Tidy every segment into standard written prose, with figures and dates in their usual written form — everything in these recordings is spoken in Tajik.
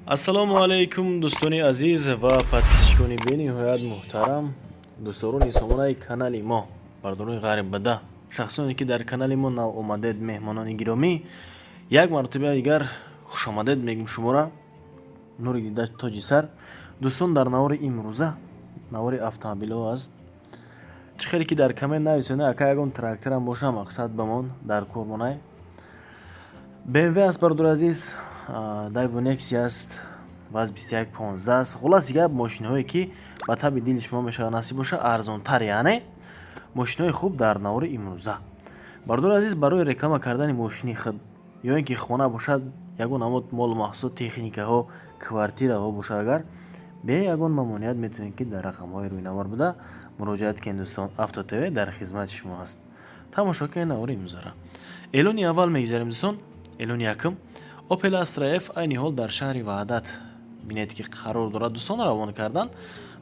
Ассалому алайкум, дӯстони азиз ва подписчикони бениҳоят муҳтарам, дӯстдорони сомонаи канали мо, бардорони ғариббада, шахсоне ки дар канали мо нав омадед, меҳмонони гиромӣ, як маротиба дигар хушомадед мегӯм шуморо, нури дида, тоҷи сар. Дӯстон, дар навори имрӯза навори автомобилҳо аст. Чӣ хеле ки дар коммент нависонед: «Ака, ягон тракторам боша, мақсад ба мон дар кормонай». БМВ аст, бародари азиз, Дайву Некси аст, ВАЗ 2115 аст. Хулоси гап, мошинҳое ки ба таби дили шумо мешавад, насиб боша, арзонтар, яъне мошинҳои хуб дар навори имрӯза. Бародари азиз, барои реклама кардани мошини худ ё ин ки хона бошад, ягон намуд молу маҳсулот, техникаҳо, квартираҳо бошад агар, бе ягон мамоният метавонед, ки дар рақамҳои рӯйнавор буда муроҷиат кунед. Дӯстон, Авто ТВ дар хизмати шумо аст. Тамошо кунед навори имрӯзара. Эълони аввал мегзарем, дӯстон. Эълони якум: Опел Астра Ф айни ҳол дар шаҳри Ваҳдат, бинед, ки қарор дорад. Дӯстон равон кардан,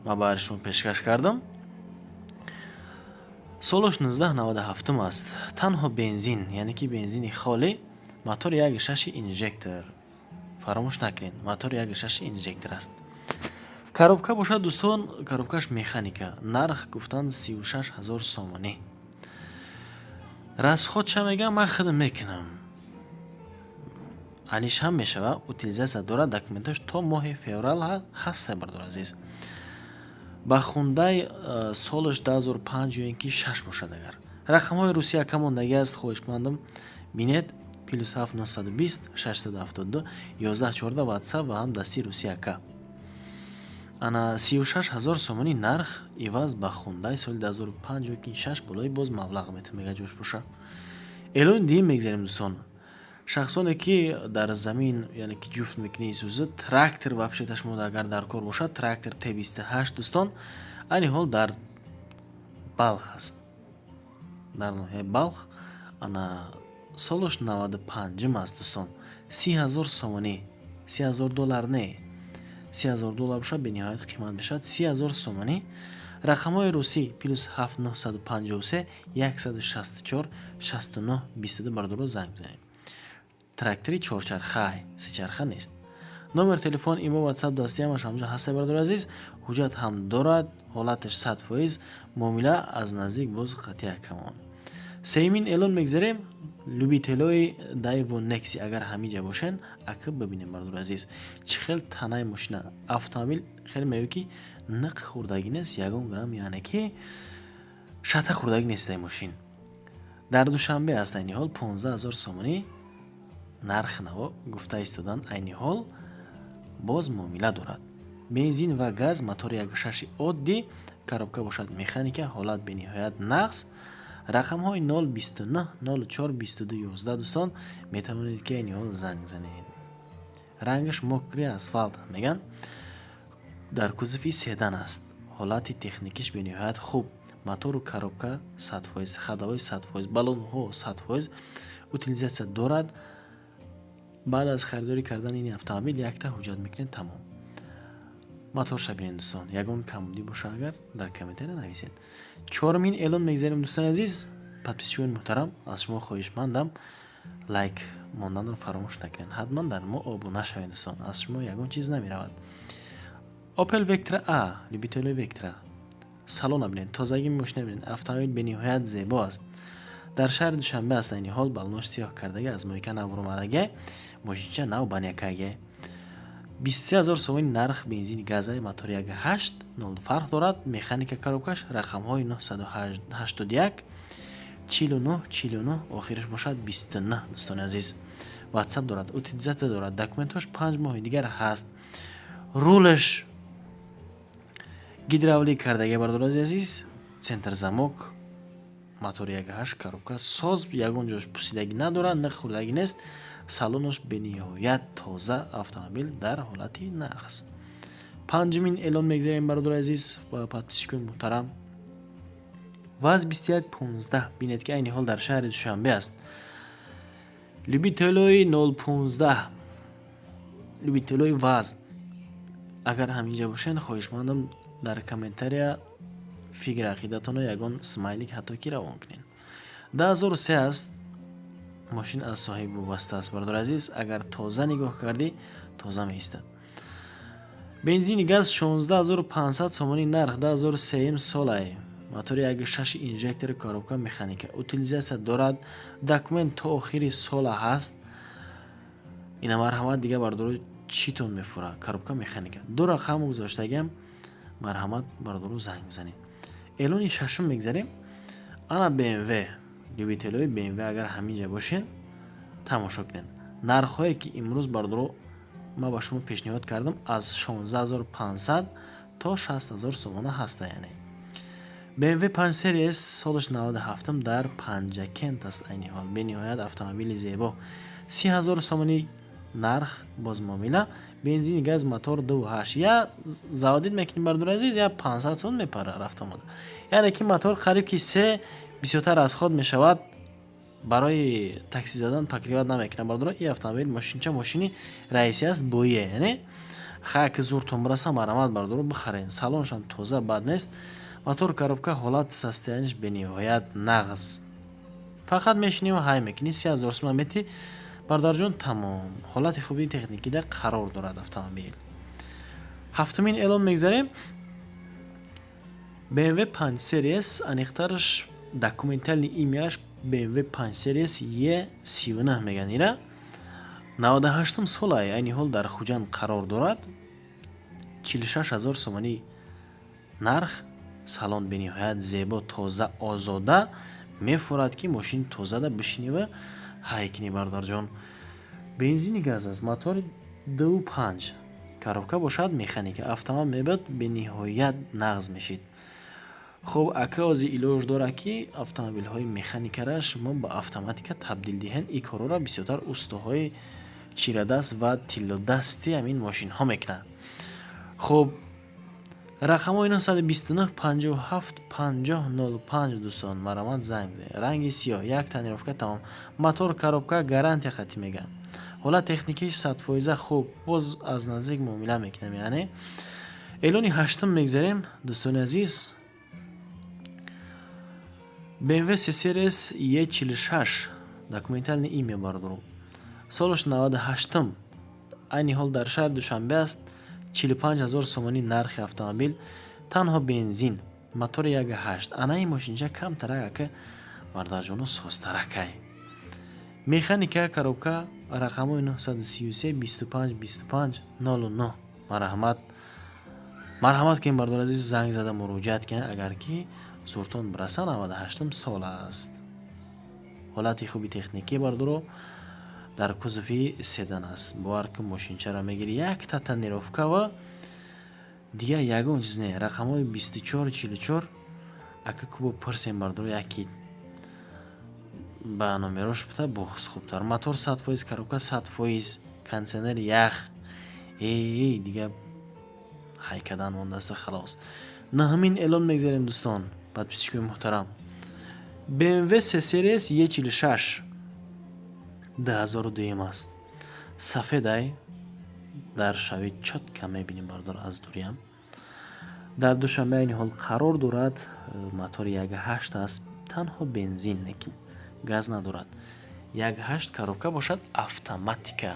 ман барои шумо пешкаш кардам. Солаш 1997 аст, танҳо бензин, яъне ки бензини холӣ, мотори 1,6 инжектор. Фаромӯш накунед, мотори 1,6 инжектор аст. Коробка бошад, дӯстон, коробкаш механика. Нарх гуфтанд 36 000 сомонӣ. Расходша мегам, ман худам мекунам, алиш ҳам мешава. Утилизация дорад, документаш то моҳи феврал ҳаста. Бардор азиз, ба Хундай, солаш 2005 ё ин ки 6 бошад агар. Рақамҳои Русия камондагӣ аст, хоҳишмандам, бинед: +7 920 672 11 14, Ватсап ва ҳам дасти Русия ка. Ана, 36 000 сомонӣ нарх, иваз ба Хундай соли 2005 ё ки 6, болои боз маблағ метавон, мега ҷош боша. Эълони дуюм мегзарем, дӯстон. Шахсоне ки дар замин, яъне ки ҷуфт мекунӣ, Исузу трактор, вообще шумо агар дар кор бошад, трактор Т28, дӯстон, айни ҳол дар Балх аст, дар ноҳияи Балх. Ана, солаш 95-ум аст, дӯстон. 30 000 сомонӣ, 30 000 доллар не, 30 000 доллар бошад, бениҳоят қимат мешавад. 30 000 сомонӣ. Рақамҳои русӣ: +7 953 164 69 22. Бардоро, занг бизанед. Трактори чорчархай, сечарха нест. Номер телефон, имо, Ватсап, дастӣ ҳамаш ҳамҷо ҳаста. Бародари азиз, ҳуҷҷат ҳам дорад, ҳолаташ 100%, муомила аз наздик боз қатъия камон. Сеюмин эълон мегзарем. Любителои Дайво Некси агар ҳамиҷа бошен, ака, бибинем, бародари азиз, чӣ хел танаи мошина. Автомобил хеле мегӯ ки ниқ хӯрдагӣ нест, ягон грамм, яъне ки шата хӯрдагӣ нест. Ай мошин дар Душанбе аст. Айни ҳол 15 000 сомонӣ нарх наво гуфта истодан, айни ҳол боз муомила дорад. Бензин ва газ, мотори 1,6 оддӣ, коробка бошад механика, ҳолат бениҳоят нағз. Рақамҳои 029 04 22 11. Дӯстон, метавонед, ки айни ҳол занг занед. Рангаш мокрый асфалт меган, дар кузови седан аст. Ҳолати техникиш бениҳоят хуб, мотору коробка 100%, ходовой 100%, баллонҳо 100%, утилизация дорад. Баъд аз харидорӣ кардани ин автомобил якта ҳуҷҷат мекунед, тамом. Моторша бинед, дӯстон, ягон камбудӣ боша агар, дар комментария нависед. Чорумин эълон мегзарем, дӯстони азиз. Подписчикони муҳтарам, аз шумо хоҳишмандам, лайк монданро фаромӯш накунед, ҳатман дар мо обуна шавед. Дӯстон, аз шумо ягон чиз намеравад. Опел Вектра А, любителои Вектра, салона бинед, тозагии мошина бинед. Автомобил бениҳоят зебо аст. Дар шаҳри Душанбе аст айни ҳол. Баллонош сиёҳ кардаги, аз мойка нав омадаги, мошинча нав банякаги. 23 000 сомони нарх, бензини газа, мотори 1,8, нол фарқ дорад, механика коробкаш. Рақамҳои 981 49 49, охираш бошад 29. Дӯстони азиз, Ватсап дорад, утилизация дорад, документҳош 5 моҳи дигар ҳаст. Рулаш гидравлик кардаги, бародарози азиз, центр замок, мотори 1,8, коробка соз, ягон ҷош пусидагӣ надорад, ниқ хӯрдагӣ нест, салонош бениҳоят тоза, автомобил дар ҳолати нағз. Панҷумин эълон мегзарем, бародари азиз ва подписчикои муҳтарам. ВАЗ 2115, бинед, ки айни ҳол дар шаҳри Душанбе аст. Любителои 015, любителои ВАЗ агар ҳаминҷа бошен, хоҳишмандам, дар комментария фикр ақидатонро ягон смайлик ҳатто ки равон кунед. 2003 аст мошин, аз соҳиб вобаста аст. Бародари азиз, агар тоза нигоҳ кардӣ, тоза меистад. Бензини газ, 16 500 сомонӣ нарх, 2003 солай, мотори 1,6 инжектори, коробка механика, утилизация дорад, документ то охири сола ҳаст. Ина, марҳамат, дига, бардоро, читон мефура? Коробка механика, ду рақам гузоштагиам, марҳамат, бардоро, занг бизанед. Эълони шашум мегзарем. Ана БМВ, любителои БМВ агар ҳамин ҷа бошед, тамошо кунед. Нархҳое ки имрӯз, бардоро, ман ба шумо пешниҳод кардам, аз 16 500 то 60 000 сомона ҳаста. Яъне BMW 5 Series, солаш 97, дар Панҷакент аст айни ҳол. Бениҳоят автомобили зебо, 30 ҳазор сомонӣ нарх, боз муомила. Бензини газ, мотор 2,8. Я заводить мекунӣ, бардори азиз, я 500 сом мепара рафта омада. Яъне ки мотор қариб ки се бисёртар расход мешавад, барои такси задан покрывать намекунад, бардора. И автомобил мошинча мошини раиси аст, боие. Яъне хая ки зуртон бираса, марҳамат, бардоро, бихарен. Салоншам тоза, бад нест. Мотор, коробка, ҳолат, состояниш бениҳоят нағз. Фақат мешинӣ ва ҳай мекунӣ, 30 000 сума мети, бародарҷон, тамом. Ҳолати хуби техникида қарор дорад автомобил. Ҳафтумин эълон мегзарем. BMW 5 Series, аниқтараш документальный имяш BMW 5 Series E39 меган ира. 98 солай, айни ҳол дар Хуҷанд қарор дорад. 46 ҳазор сомонӣ нарх. Салон бениҳоят зебо, тоза, озода мефурад, ки мошини тозада бишинӣ ва ҳай кунӣ, бародарҷон. Бензини газ аст, мотори 2,5, коробка бошад механика, автомат мебад, бениҳоят нағз мешид. Хуб, ака, ози илоҷ дорад, ки автомобилҳои механикара шумо ба автоматика табдил диҳед. Ин корҳоро бисёртар устоҳои чирадаст ва тиллодасти ҳамин мошинҳо мекунанд. Хуб, рақамҳои 929 57 50 05, дӯстон, марҳамат, занг бизанед. Ранги сиёҳ, як тонировка, тамом. Мотор, коробка, гарантия хатӣ мегӯянд. Ҳолат техникиш 100% хуб, боз аз наздик муомила мекунам. Яъне эълони ҳаштум мегзарем, дӯстони азиз. BMW C Series E46, документальный имя, бардору, солаш 98, айни ҳол дар шаҳри Душанбе аст. 45 ҳазор сомонӣ нархи автомобил, танҳо бензин, мотори 1,8. Ана ин мошинча камтарак, ака, бародарҷоно, созтаракай. Механика, коробка. Рақамҳои 933 25 25 09. Марҳамат, марҳамат кунед, бардор азиз, занг зада муроҷиат кунед, агар ки зуртон бираса. 98 сол аст, ҳолати хуби техникӣ, бардоро, дар кузови седан аст. Бовар кун, мошинчаро мегири, якта тонировка ва дигар ягон чиз не. Рақамҳои 24 44, ака, кубо пурсем, бардоро, яки ба номерош бута, боз хубтар. Мотор 100%, коробка 100%, кондиционер ях, эй, дига ҳайкадан мондааста, халос. Наҳумин эълон мегзарем, дӯстон, подписчикои муҳтарам. BMW C Series E46, 2002 аст, сафедай, дар шави чётко мебинем, бардор, аз дуриам. Дар Душанбе айни ҳол қарор дорад. Мотори 1,8 аст, танҳо бензин, лекин газ надорад. 1,8, коробка бошад автоматика,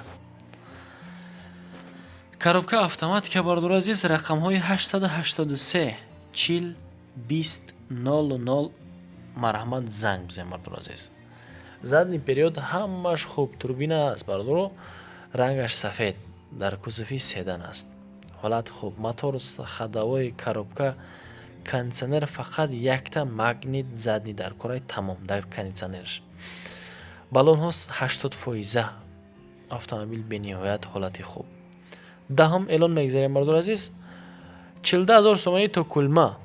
коробка автоматика, бардор азиз. Рақамҳои 883 40 20 00, марҳамат, занг бизанед, бардор азиз. Задний период ҳамаш хуб, турбина аст, бардоро, рангаш сафед, дар кузови седан аст. Ҳолат хуб, мотор, ходовой, коробка, кондиционер, фақат якта магнит задний дар корай, тамом. Дар кондиционераш баллонҳо 80%. Автомобил бениҳоят ҳолати хуб. 10-ум эълон мегзарем, бардор азиз. 42 000 сомонӣ то Кулма,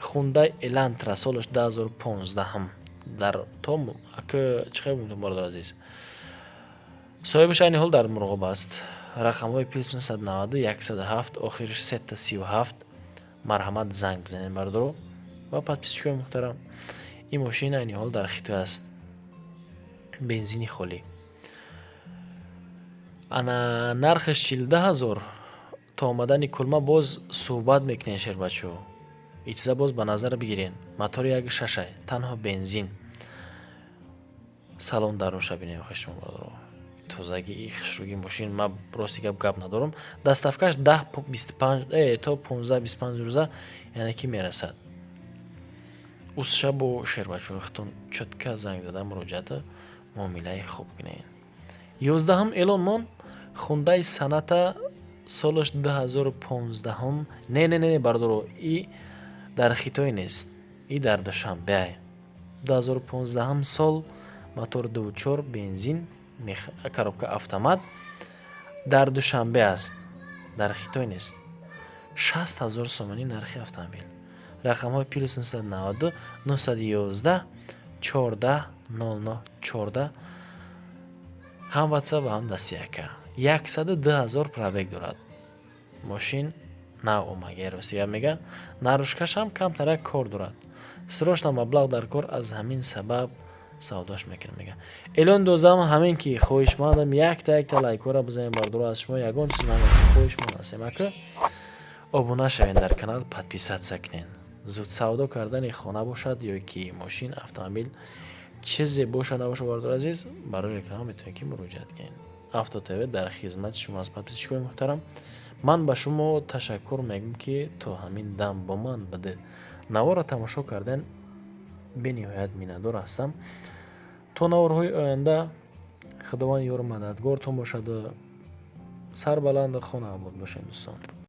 Хундай Элантра, солаш 2015, дар то ака чӣ хел, бардор азиз, соҳибаш айни ҳол дар Мурғоб аст. Рақамҳои плюс 990 107, охириш сета 37. Марҳамат, занг бизанед, бардоро ва подписчикои муҳтарам. Ин мошин айни ҳол дар Хитой аст, бензини холӣ. Ана нархаш 42 000, то омадани Кулма боз суҳбат мекунем. Шербачо, и чиза боз ба назар бигирен. Мотори 1,6, танҳо бензин. Салон дарунша бинем, хешмо, бародаро. Тозагии хушрӯги мошин, ман рости гап, гап надорам. Доставкаш 10, 25 то 15, 25 рӯза, яъне ки мерасад. Усша бо шербачаҳои худтон чётко занг зада, муроҷиата, муомилаи хуб кунед. 11-ум эълонмон: Хундай Соната, солаш 2015-ум. Не, не, не, бародаро, и дар Хитой нест, и дар Душанбе. 2015-ум сол, мотор 2,4, бензин, коробка автомат, дар Душанбе аст, дар Хитой нест. 60 000 сомонӣ нархи автомобил. Рақамҳои +992 911 14 00 14, ҳам Ватсап ва ҳам дастияка. 102 000 пробег дорад мошин, нав омаге. Рости гап мега, наружкашам камтарак кор дорад. Срочно маблағ дар кор, аз ҳамин сабаб савдош мекунам, мега. Эълон 12-ам ҳамин ки хоҳишмандам, якта якта лайкҳоро бизанем. Бардоро, аз шумо ягон чиз намехоҳем, хоҳишманд ҳастем, ака, обуна шавем дар канал, подписаться кунед. Зуд савдо кардани хона бошад ё ки мошин, автомобил, чизе бошад набошад, бардори азиз, барои реклама метавонед ки муроҷиат кунед. Авто ТВ дар хизмати шумо аст. Подписчикои муҳтарам, ман ба шумо ташаккур мегӯям, ки то ҳамин дам бо ман будед, наворро тамошо карден. Бениҳоят миннатдор ҳастам. То наворҳои оянда Худованд ёру мададгортон бошаду сарбаланду хонаобод бошед, дӯстон.